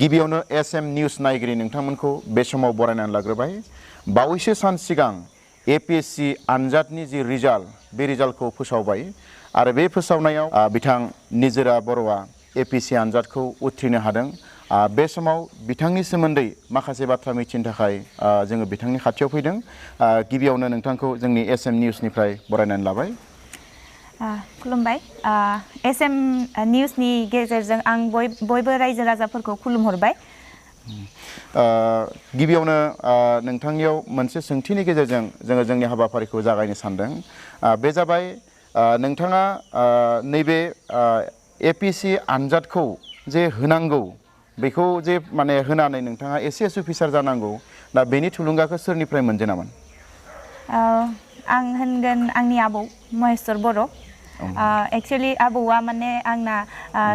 गिबियावनो SM news नायगिरि नोंथांमोनखौ बे समाव बरायनानै लाग्रोबाय बावैसो सान सिगां एपीएससी आनजादनि जि रिजाल्ट बे रिजाल्टखौ फोसावबाय आरो बे फोसावनायाव बिथां निजोरा बर'आ एपीएससी आनजादखौ उथ्रिनो हादों बे समाव बिथांनि सोमोन्दै माखासे बाथ्रा मिथिनो थाखाय जोङो बिथांनि खाथियाव फैदों गिबियावनो नोंथांखौ जोंनि एसएम निउसनिफ्राय बरायनानै लाबाय खुलुमबाय एसएम निउसनि गेजेरजों आं बयबो रायजो राजाफोरखौ खुलुमहरबाय गिबियावनो नोंथांनियाव मोनसे सोंथिनि गेजेरजों जोङो जोंनि हाबाफारिखौ जागायनो सानदों बे जाबाय नोंथाङा नैबे एपीएससी आनजादखौ जे होनांगौ बेखौ जे माने होनानै नोंथाङा एसएस अफिसार जानांगौ दा बेनि थुलुंगाखौ सोरनिफ्राय मोनजेनामोन आं होनगोन आंनि आबौ महेश्वर बर' एक्चुअली आबौआ माने आंना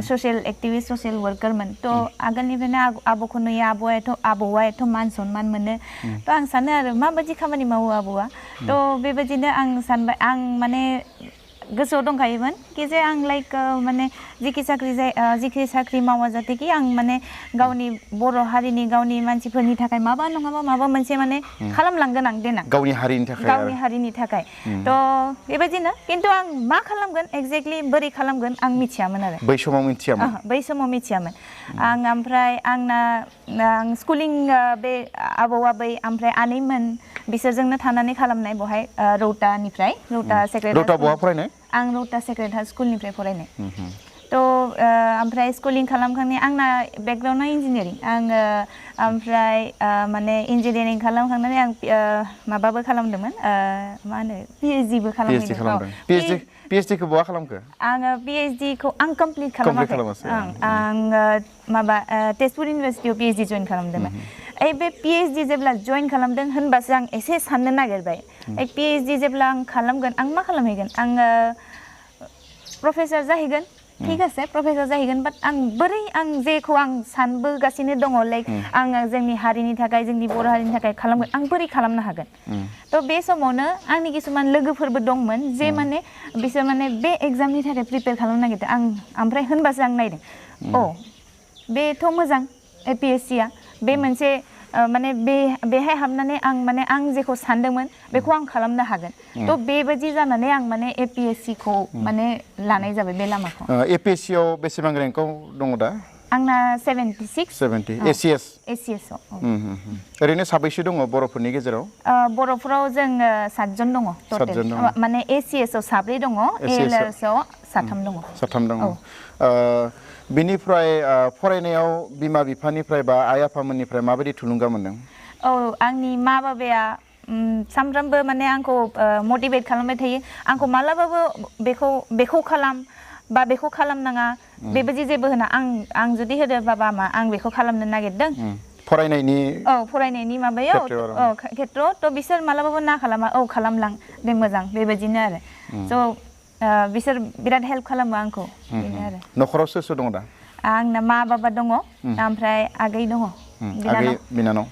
ससियेल एक्टिविस्ट ससियेल वर्कारमोन तो आगोलनिफ्रायनो आबौखौ नुयो आबौआ एथ' मान सनमान मोनो तो आं सानो आरो माबायदि खामानि मावो आबौआ तो बेबायदिनो आं सानबाय आं माने गोसोआव दंखायोमोन कि जे आं लाइक माने जिखि साख्रि मावा जाथे कि आं माने गावनि बर' हारिनि गावनि मानसिफोरनि थाखाय माबा नङाबा माबा मोनसे माने खालामलांगोन आं देनां गावनि हारिनि थाखाय तो बेबायदिनो खिन्थु आं मा खालामगोन एक्जेक्टलि बोरै खालामगोन आं मिथियामोन आरो बै समाव मिथियामोन आं ओमफ्राय आं स्कुलिं बे आबौ आबै ओमफ्राय आनैमोन बिसोरजोंनो थानानै खालामनाय बहाय रौतानिफ्राय रौता सेक्रेटारि आं रौता सेक्रेटारि स्कुलनिफ्राय फरायनाय तो ओमफ्राय स्कुलिं खालामखांनानै आंना बेकग्राउन्डआ इन्जिनियारिं आङो ओमफ्राय माने इन्जिनियारिं खालामखांनानै आं माबाबो खालामदोंमोन मा होनो पिएइचडिबो खालामदों पिएइचडिखौ बहा खालामखो आङो पिएइचडिखौ आं कमप्लिट खालामाखै आं माबा तेजपुर इउनिभारसिटियाव पिएइचडि जइन खालामदोंमोन बे पिएइचडि जेब्ला जइन खालामदों होनबासो आं एसे साननो नागिरबाय पिएइचडि जेब्ला आं खालामगोन आं मा खालामहैगोन आङो प्रफेसर जाहैगोन ठीक आसे प्रफेसर जाहैगोन बाट आं बोरै आं जेखौ आं सानबोगासिनो दङ लाइक आङो जोंनि हारिनि थाखाय जोंनि बर' हारिनि थाखाय खालामगोन आं बोरै खालामनो हागोन तो बे समावनो आंनि किसुमान लोगोफोरबो दंमोन जे माने बिसोर माने बे एग्जामनि थाखाय प्रिपेयार खालामनो नागिरदों आं ओमफ्राय होनबासो आं नायदों बेथ' मोजां एपीएससीआ बे मोनसे माने बेहाय हाबनानै आं जेखौ सानदोंमोन बेखौ आं खालामनो हागोन तो बेबायदि जानानै आं माने एपीएससीखौ माने लानाय जाबाय बे लामाखौ एपीएससीआव बेसेबां रेंकआव दङ दा आंना 70 एसीएस ओरैनो साबैसे दङ बर'फोरनि गेजेराव बर'फोराव जों 7 जन दङ टटेल माने एसीएसआव 7 दङ एएलएसआव 3 दङ बिनिफ्राय फरायनायाव बिमा बिफानिफ्राय बा आइ आफामोननिफ्राय माबायदि थुलुंगा मोनदों आंनि मा बाबाया सामफ्रामबो माने आंखौ मटिभेट खालामबाय थायो आंखौ मालाबाबो बेखौ खालाम बा बेखौ खालामनाङा बेबायदि जेबो होना आं जुदि होदो बाबा मा आं बेखौ खालामनो नागिरदों फरायनायनि माबायाव खेत्रआव तो बिसोर मालाबाबो ना खालामा खालामलां दे मोजां बेबायदिनो आरो स' बिसोर बिराद हेल्प खालामो आंखौ बेनो आरो न'खराव सोर दङ दा आंना मा बाबा दङ ओमफ्राय आगै दङ बिनानाव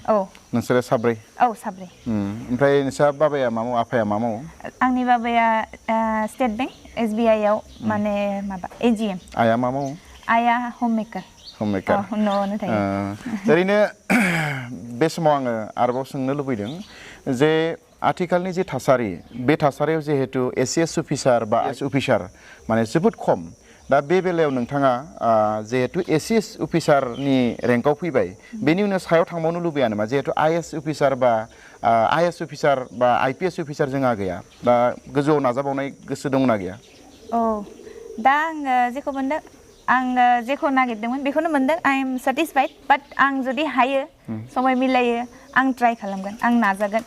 नोंसोरो साब्रै ओमफ्राय नोंसा बाबाया मा मावो आफाया मा मावो आंनि बाबाया स्टेट बेंक एसबिआइ आव माने माबा एजिएम आइया मा मावो आइया हममेकार न'आवनो थायो ओरैनो बे समाव आङो आरोबाव सोंनो लुबैदों जे आथिखालनि जे थासारि बे थासारियाव जिहेतु एसीएस अफिसार बा आइएएस अफिसार माने जोबोद खम दा बे बेलायाव नोंथाङा जिहेतु एसीएस अफिसारनि रेंकआव फैबाय बेनि उनाव सायाव थांबावनो लुबैया नामा जिहेतु आइएएस अफिसार बा आइएएस अफिसार बा आइपीएस अफिसार जोंहा गैया दा गोजौआव नाजाबावनाय गोसो दंना गैया दा आङो जेखौ मोनदों आङो जेखौ नागिरदोंमोन बेखौनो मोनदों आइ एम सेटिसफाइड बाट आं जुदि हायो समय मिलायो आं ट्राइ खालामगोन आं नाजागोन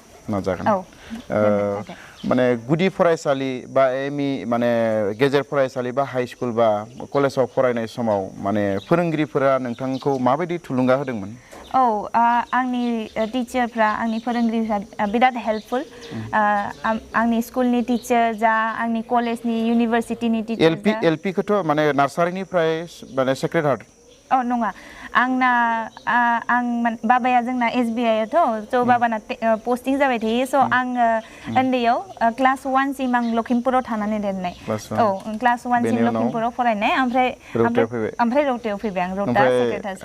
माने गुदि फरायसालि बा एमइ माने गेजेर फरायसालि बा हाई स्कुल बा कलेजाव फरायनाय समाव माने फोरोंगिरिफोरा नोंथांखौ माबायदि थुलुंगा होदोंमोन आंनि टिचारफ्रा आंनि फोरोंगिरिफ्रा बिराद हेल्पफुल आंनि स्कुलनि टिचार जा आंनि कलेजनि इउनिभारसिटिनि टिचार एलपि खौथ' माने नार्सारिनिफ्राय माने सेक्रेड हार्ट औ नङा आंना आं बाबाया जोंना SBI आवथ' स' बाबाना पस्टिं जाबाय थायो स' आङो उन्दैयाव क्लास 1 सिम आं लखिमपुराव थानानै देरनाय औ क्लास 1 सिम लखिमपुराव फरायनाय ओमफ्राय रौतायाव फैबाय आं रौता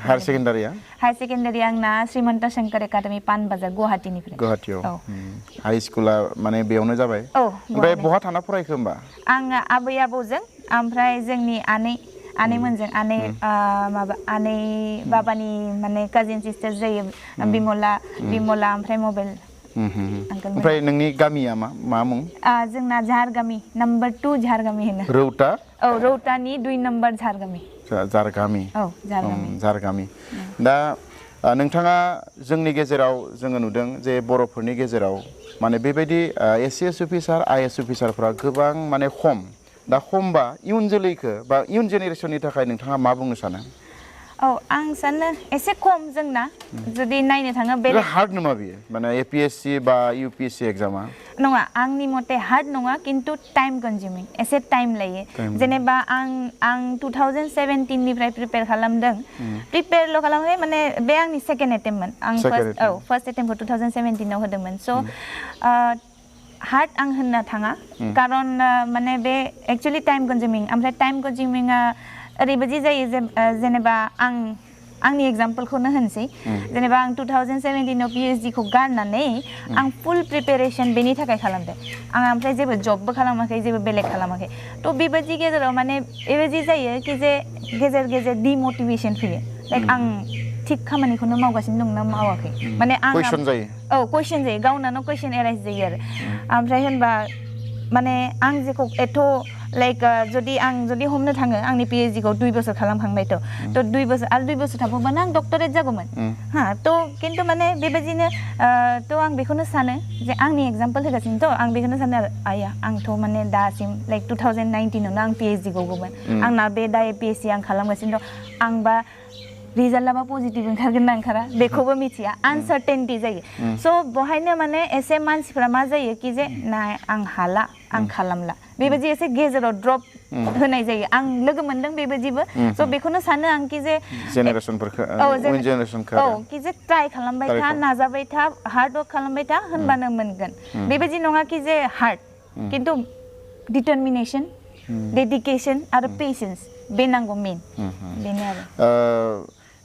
हायार सेकेन्डारिया हायार सेकेन्डारि आंना श्रीमन्त शंकर एकाडेमि पानबाजार गुवाहाटीनिफ्राय गुवाहाटीयाव हाई स्कुला माने बेयावनो जाबाय ओमफ्राय बहा थाना फरायखो होमबा आङो आबै आबौजों ओमफ्राय जोंनि आनैमोनजों आनै बाबानि माने काजिन सिस्टार जायो बिमला ओमफ्राय मबाइल ओमफ्राय नोंनि गामिया मा मुं जोंना झार गामि नम्बर 2 झार गामि होनो रौता औ रौतानि 2 नम्बर झार गामि झार गामि औ झार गामि दा नोंथाङा जोंनि गेजेराव जोङो नुदों जे बर'फोरनि गेजेराव माने बेबायदि ACS अफिसार IAS अफिसारफ्रा गोबां माने खम दा खमबा इयुन जोलैखौ बा इयुन जेनेरेसननि थाखाय नोंथाङा मा बुंनो सानो औ आं सानो एसे खम जोंना जुदि नायनो थाङो बेलेग हार्ड नामा बेयो माने APSC बा UPSC एग्जामा नङा आंनि मते हार्ड नङा किन्तु टाइम कनजिउमिं एसे टाइम लायो जेनेबा आं 2017 निफ्राय प्रिपेयार खालामदों प्रिपेयारल' खालामाखै माने बे आंनि सेकेन्ड एटेम्पमोन आं फार्स्ट एटेम्पखौ 2017 आव होदोंमोन स' हार्ड आं होननो थाङा कारन माने बे एक्चुअलि टाइम कनजिउमिं ओमफ्राय टाइम कनजिउमिंआ ओरैबायदि जायो जे जेनेबा आंनि एग्जाम्पलखौनो होनसै जेनेबा आं 2017 आव PhD खौ गारनानै आं फुल प्रिपेरेसन बेनि थाखाय खालामदों आं ओमफ्राय जेबो जबबो खालामाखै जेबो बेलेग खालामाखै थ' बेबायदि गेजेराव माने बेबायदि जायो कि जे गेजेर गेजेर डिमटिभेसन फैयो लाइक आं थिग खामानिखौनो मावगासिनो दं ना मावाखै माने आं कुइसन जायो औ कुइसन जायो गावनानो कुइसन एराइज जायो आरो ओमफ्राय होनबा माने आं जेखौ एथ' लाइक जुदि हमनो थाङो आंनि PhD खौ 2 बोसोर खालामखांबायथ' 2 बोसोर आरो 2 बोसोर थाबावबानो आं डक्टरेट जागौमोन थ' खिन्थु माने बेबायदिनो थ' आं बेखौनो सानो जे आंनि एग्जाम्पल होगासिनोथ' आं बेखौनो सानो आरो आया आंथ' माने दासिम लाइक 2019 आवनो आं PhD गगौमोन आंना बे दा APSC आं खालामगासिनो दं आंबा रिजाल्टआबा पजिटिभ ओंखारगोन ना ओंखारा बेखौबो मिथिया आनसार्टेनिटि जायो स' बहायनो माने एसे मानसिफ्रा मा जायो कि जे ना आं हाला आं खालामला बेबायदि एसे गेजेराव ड्रप होनाय जायो आं लोगो मोनदों बेबायदिबो स' बेखौनो सानो आं कि जे जेनेरेसनफोरखौ औ कि जे ट्राइ खालामबाय था नाजाबाय था हार्ड वर्क खालामबाय था होनबानो मोनगोन बेबायदि नङा कि जे हार्ड खिन्थु डिटारमिनेसन डेडिकेसन आरो पेशेन्स बे नांगौ मेन बेनो आरो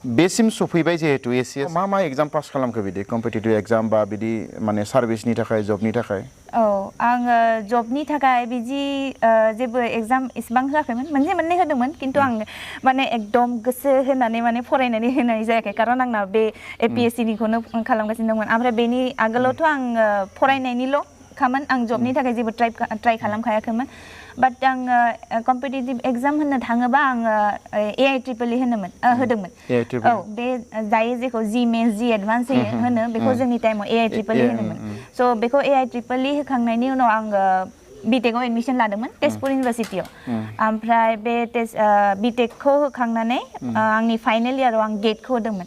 बेसिम सफैबाय जिहेतु ACS मा एग्जाम पास खालामखो बिदि कम्पिटिटिभ एग्जाम बा बिदि माने सार्भिसनि थाखाय जबनि थाखाय औ आङो जबनि थाखाय बिदि जेबो एग्जाम इसेबां होआखैमोन मोननै होदोंमोन खिन्थु आं माने एकदम गोसो होनानै माने फरायनानै होनाय जायाखै कारन आंना बे APSC निखौनो खालामगासिनो दंमोन ओमफ्राय बेनि आगोलावथ' आं फरायनायनिल' खामोन आं जबनि थाखाय जेबो ट्राइ खालामखायाखैमोन बाट आङो कम्पिटिटिभ एग्जाम होननो थाङोबा आङो AIEEE होदोंमोन औ बे दायो जेखौ G मेन्स G एडभान्स होनो बेखौ जोंनि टाइमाव AIEEE होनोमोन स' बेखौ AIEEE होखांनायनि उनाव आङो बिटेकआव एडमिसन लादोंमोन तेजपुर इउनिभारसिटियाव ओमफ्राय बे बिटेकखौ होखांनानै आंनि फाइनेल इयाराव आं गेटखौ होदोंमोन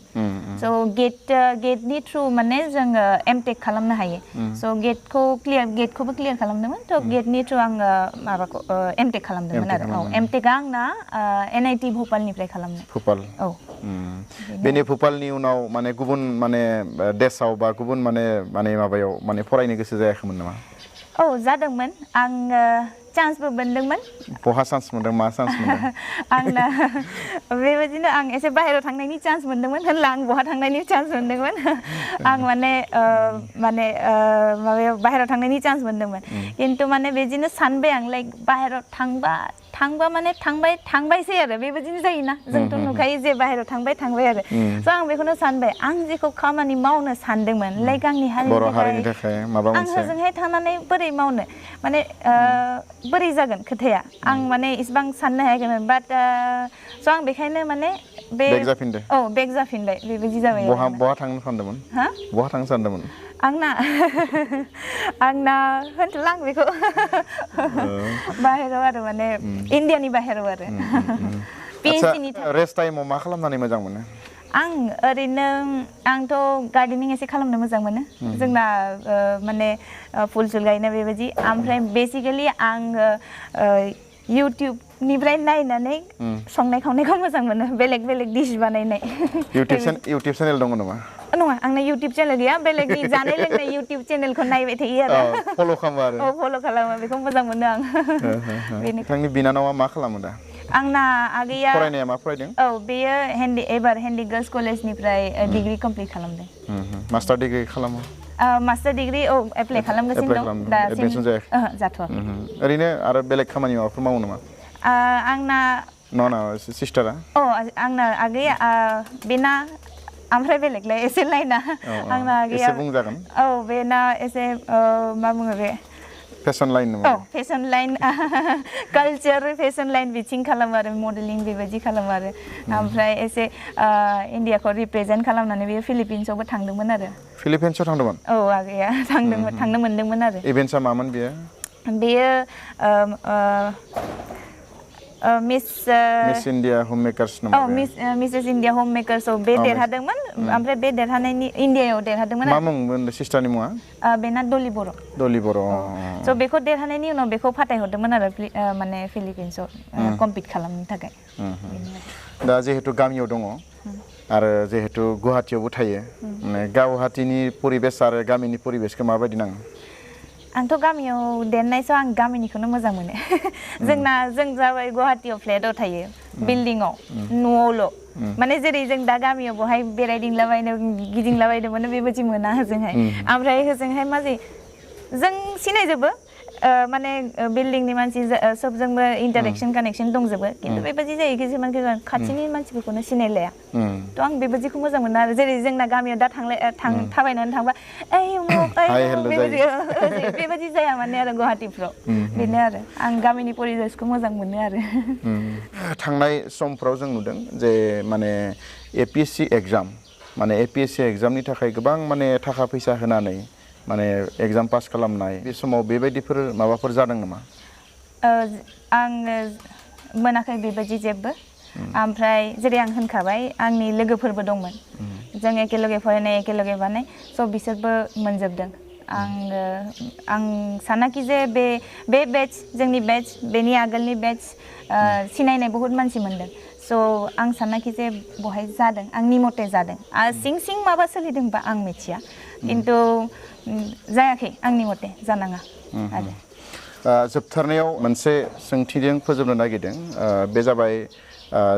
स' गेटनि थ्रु माने जोङो एमटेक खालामनो हायो स' गेटखौबो क्लियार खालामदोंमोन थ' गेटनि थ्रु आङो माबाखौ एमटेक खालामदोंमोन आरो औ एमटेकआ आंना NIT भपालनिफ्राय खालामनाय भपाल औ बेनि भपालनि उनाव माने गुबुन माने देशआव बा गुबुन माने माबायाव माने फरायनो गोसो जायाखैमोन नामा औ जादोंमोन आङो चान्सबो मोनदोंमोन बहा चान्स मोनदों मा चान्स मोनदों आंना बेबायदिनो आं एसे बाहेरायाव थांनायनि चान्स मोनदोंमोन होनला आं बहा थांनायनि चान्स मोनदोंमोन आं माने माबायाव बाहेरायाव थांनायनि चान्स मोनदोंमोन खिन्थु माने बिदिनो सानबाय आं लाइक बाहेरायाव थांबा माने थांबायसै आरो बेबायदिनो जायोना जोंथ' नुखायो जे बाहेरायाव थांबाय आरो स' आं बेखौनो सानबाय आं जेखौ खामानि मावनो सानदोंमोन लाइक आंनि हारिनि थाखाय आं होजोंहाय थानानै बोरै मावनो माने बोरै जागोन खोथाया आं माने इसिबां साननो हायाखैमोन बाट स' आं बेखायनो माने बेक जाफिनबाय बेबायदि जाबाय बहा थांनो सानदोंमोन बहा थांनो सानदोंमोन आंना होनथ'ला आं बेखौ बाहेराव आरो माने इण्डियानि बाहेराव आरो PhD रेस्ट टाइमाव मा खालामनानै मोजां मोनो आं ओरैनो आंथ' गार्डेनिं एसे खालामनो मोजां मोनो जोंना माने फुल गायनाय बेबायदि ओमफ्राय बेसिकेलि आङो इउटिउब निफ्राय नायनानै संनाय खावनायखौ मोजां मोनो बेलेग बेलेग डिश बानायनाय इउटिउब चेनेल दङ नामा नङा आंना इउटिउब चेनेल गैया बेलेगनि जानाय लोंनाय इउटिउब चेनेलखौ नायबाय थायो आरो फल' खालामो आरो औ फल' खालामो बेखौ मोजां मोनो आं नोंथांनि बिनानावा मा खालामो दा आंना आगैया फरायनाया मा फरायदों औ बेयो एबार हेन्डी गार्ल्स कलेजनिफ्राय डिग्री कमप्लिट खालामदों मास्टार डिग्री खालामो मास्टार डिग्री औ एप्लाइ खालामगासिनो दं एडमिसन जायाखै जाथ'वाखै ओरैनो आरो बेलेग खामानि माबाफोर मावो नामा आंना नङा सिस्टारा औ आंना आगैया बेना ओमफ्राय बेलेगलाय एसे लाइना आंना आगैया एसे बुंजागोन औ बेना एसे मा बुङो बे फेशन लाइन औ fashion line culture fashion line बिथिं खालामो आरो मडेलिं बेबायदि खालामो आरो ओमफ्राय एसे इन्डियाखौ रिप्रेजेन्ट खालामनानै बेयो फिलिपिन्सआवबो थांदोंमोन आरो फिलिपिन्सआव थांदोंमोन औ आगैया थांनो मोन्दोंमोन आरो इभेन्ट्सआ मामोन बेयो मिस इन्डिया होम मेकार्स नामा औ मिसेस इन्डिया होम मेकार्स बे देरहादोंमोन ओमफ्राय बे देरहानायनि इन्डियायाव देरहादोंमोन मा मुंमोन सिस्टारनि मुङा बेना दलि बर' स' बेखौ देरहानायनि उनाव बेखौ फाथायहरदोंमोन आरो माने फिलिपिन्सआव कम्पिट खालामनो थाखाय दा जिहेतु गामियाव दङ आरो जिहेतु गुवाहाटियावबो थायो गुवाहाटिनि परिबेस आरो गामिनि परिबेसखौ माबायदि नाङो आंथ' गामियाव देरनायसो आं गामिनिखौनो मोजां मोनो जों जाबाय गुवाहाटियाव फ्लेटआव थायो बिल्डिंआव न'आवल' माने जेरै जों दा गामियाव बहाय बेरायदिंलाबायनो गिदिंलाबायनो मोनो बेबायदि मोना होजोंहाय ओमफ्राय होजोंहाय मा जायो जों सिनायजोबो माने बिल्डिंनि मानसि सबजोंबो इन्टारेक्सन कानेक्सन दंजोबो खिन्थु बेबायदि जायो किसुमान खाथिनि मानसिफोरखौनो सिनायलाया थ' आं बेबायदिखौ मोजां मोनो आरो जेरै जोंना गामियाव दा थाबायनानै थांबा बेबायदि जाया माने आरो गुवाहाटिफ्राव बेनो आरो आं गामिनि परिबेसखौ मोजां मोनो आरो थांनाय समफ्राव जों नुदों जे माने APSC एग्जाम माने APSC एग्जामनि थाखाय गोबां माने थाखा फैसा होनानै माने एग्जाम पास खालामनाय बे समाव बेबायदिफोर माबाफोर जादों नामा आङो मोनाखै बेबायदि जेबो ओमफ्राय जेरै आं होनखाबाय आंनि लोगोफोरबो दंमोन जों एखेलगे फरायनाय एखेलगे बानाय स' बिसोरबो मोनजोबदों आं सानाखि जे बे बेच जोंनि बेच बेनि आगोलनि बेच सिनायनाय बहुत मानसि मोनदों स' आं सानाखि जे बहाय जादों आंनि मथे जादों सिं सिं माबा सोलिदोंबा आं मिथिया खिन्थु जायाखै आंनि मथे जानाङा आरो जोबथारनायाव मोनसे सोंथिजों फोजोबनो नागिरदों बे जाबाय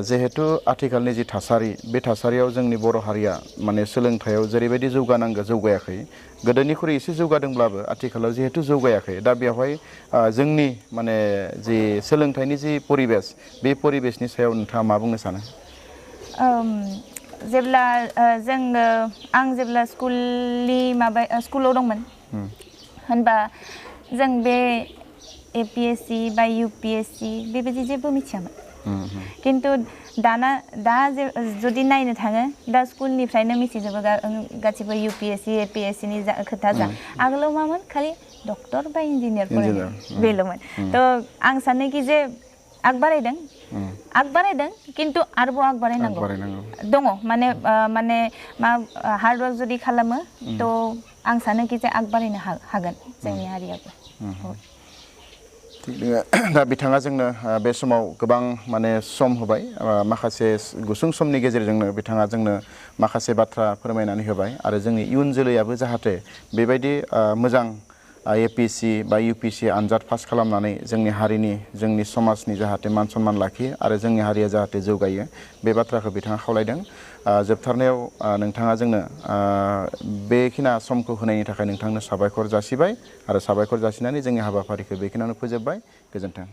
जिहेतु आथिखालनि जि थासारि बे थासारियाव जोंनि बर' हारिया माने सोलोंथायाव जेरैबायदि जौगानांगौ जौगायाखै गोदोनिख्रुइ एसे जौगादोंब्लाबो आथिखालाव जिहेतु जौगायाखै दा बेवहाय जोंनि माने जि सोलोंथाइनि जि परिबेस बे परिबेसनि सायाव नोंथाङा मा बुंनो सानो जेब्ला आं जेब्ला स्कुलाव दंमोन होनबा जों बे APSC बा UPSC बेबायदि जेबो मिथियामोन खिन्थु दा जुदि नायनो थाङो दा स्कुलनिफ्रायनो मिथिजोबो गासिबो UPSC APSCनि खोथा जा आगोलाव मामोन खालि डक्टर बा इन्जिनियार फरायनाय बेल'मोन थ' आं सानोखि जे आगबारायदों खिन्थु आरोबाव आगबारायनांगौ दङ माने मा हार्डवर्क जुदि खालामो थ' आं सानोखि जे आगबारायनो हागोन जोंनि हारियाबो दा बिथाङा जोंनो बे समाव गोबां माने सम होबाय माखासे गुसुं समनि गेजेरजोंनो बिथाङा जोंनो माखासे बाथ्रा फोरमायनानै होबाय आरो जोंनि इयुन जोलैयाबो जाहाथे बेबायदि मोजां APSC बा UPSC आनजाद पास खालामनानै जोंनि हारिनि जोंनि समाजनि जाहाथे मान सनमान लाखियो आरो जोंनि हारिया जाहाथे जौगायो बे बाथ्राखौ बिथाङा खावलायदों जोबथारनायाव नोंथाङा जोंनो बेखिना समखौ होनायनि थाखाय नोंथांनो साबायखर जासिबाय आरो साबायखर जासिनानै जोंनि हाबाफारिखौ बेखिनियावनो फोजोबबाय गोजोन्थों